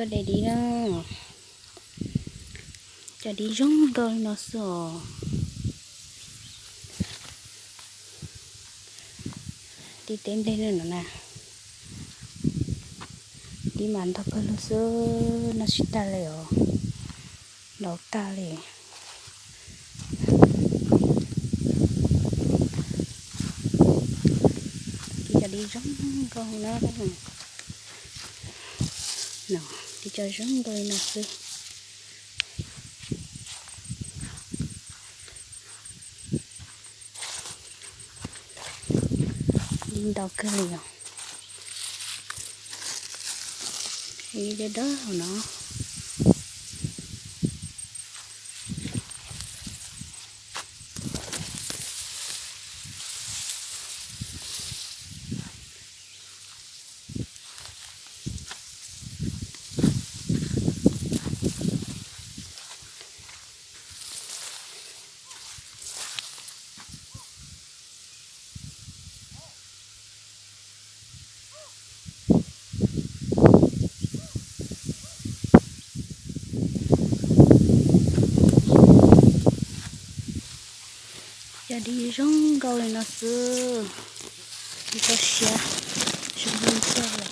De dib na, cov dib zoo nkauj li no xwb os. Dib teb nplej no na, dib mas ntog kawg lug xwb, noj tsis tag li os, ntau tag li. Dib cov dib zoo nkauj na, dib cov zoo nkauj li no xwb. Dib ntau kawg li os. Dib dawb dawb hauv no. Cov dib zoo nkauj li no xwb, dib toj siab, zoo nkauj tiag li.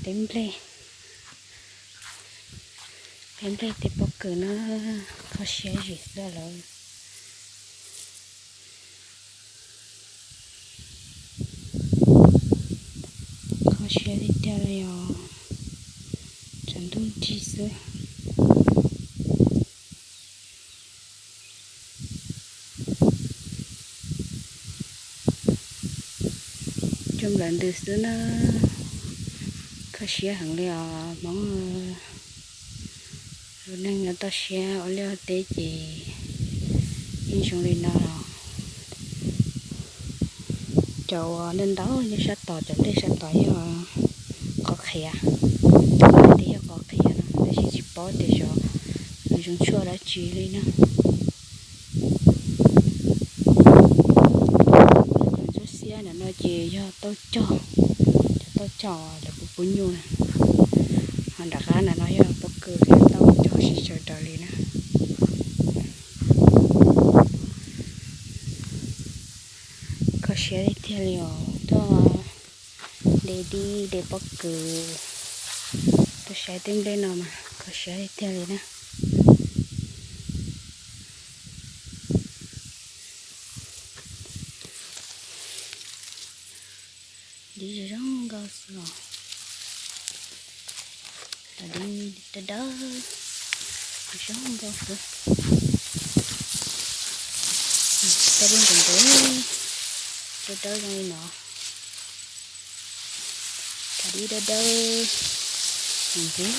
Teb nplej, teb nplej tej pob kws na, kho siab zim xwb lawm. Kho siab tiag tiag li os, tsam ntuj nrig xwb. Cov nplawm ntws xwb na, kho siab heev li os Hmoob. Lub neej no toj siab ua liaj ua teb ces yeej zoo li no los. Cov uas ntau ntau nyob sab tod, cov nplej sab tod yog qhov qhiav, tej yog qhov qhiav no tab sis tsis paub tias xyov nws zoo tshuaj dab tsi li na. Cov ntsuab xiab ntawm no ces yog tauj cog, cov tauj cog lawv puv puv nyuj na. Ho nram qab ntawm no yog pob kws thiab tauj cog sib tsaws raws li na. Kho siab tiag tiag li os, tuaj de dib de pob kws, tuaj saib tej nplej no mas kho siab tiag tiag li na. Dib zoo nkauj xwb os. Cov dib dawb dawb, zoo nkauj xwb. Cov dib ntxim ntxim, dawb dawb zoo li no. Cov dib dawb dawb, ntxim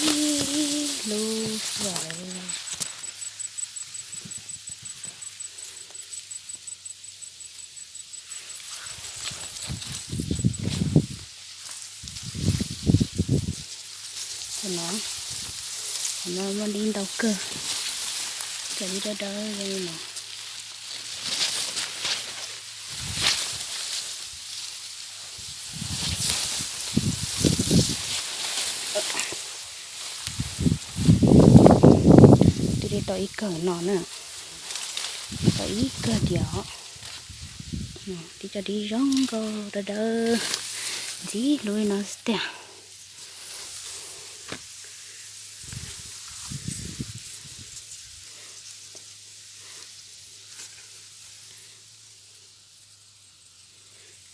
hlub xwb os. Qhov no, qhov no muaj dib ntau kawg, cov dib dawb dawb zoo li no. Twb de tau ib kawm no na, tau ib kawm tiag os. Twb cov dib zoo nkauj dawb dawb ntxim hlub li no xwb tiag.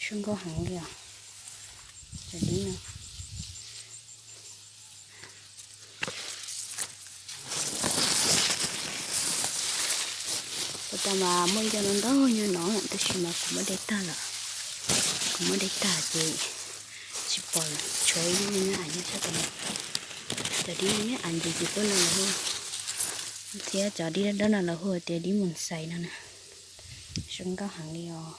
Zoo nkauj heev li os, cov dib no. Kuv tau mas muaj ib co ntau ntau nyob no tab sis mas kuv muab de tag lawm. Kuv muab de tag ces tsis pom lawm, tshuav ib lub me nyuam av nyob sab tod. Cov dib me nyuam av ntsis ces tuaj no lawv hu, thiab cov dib dawb dawb no lawv hu tias dib mus xais no na. Zoo nkauj heev li os.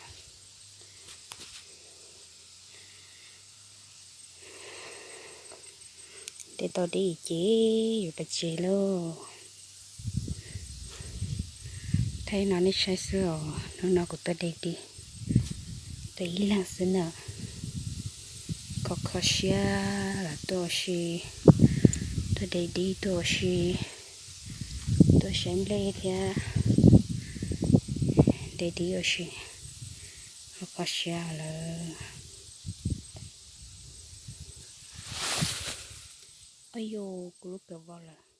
De tau dib ces yuav pais tsev lauj. Thaij no nej saib xwb os, hnub no kuv tuaj de dib, tuaj ib leeg xwb na. kho kho siab los tuaj ua si, tuaj de dib tuaj ua si, tuaj saib nplej thiab de dib ua si, kho kho siab lawm. Ov, yus kuv lub kawm vau lawm.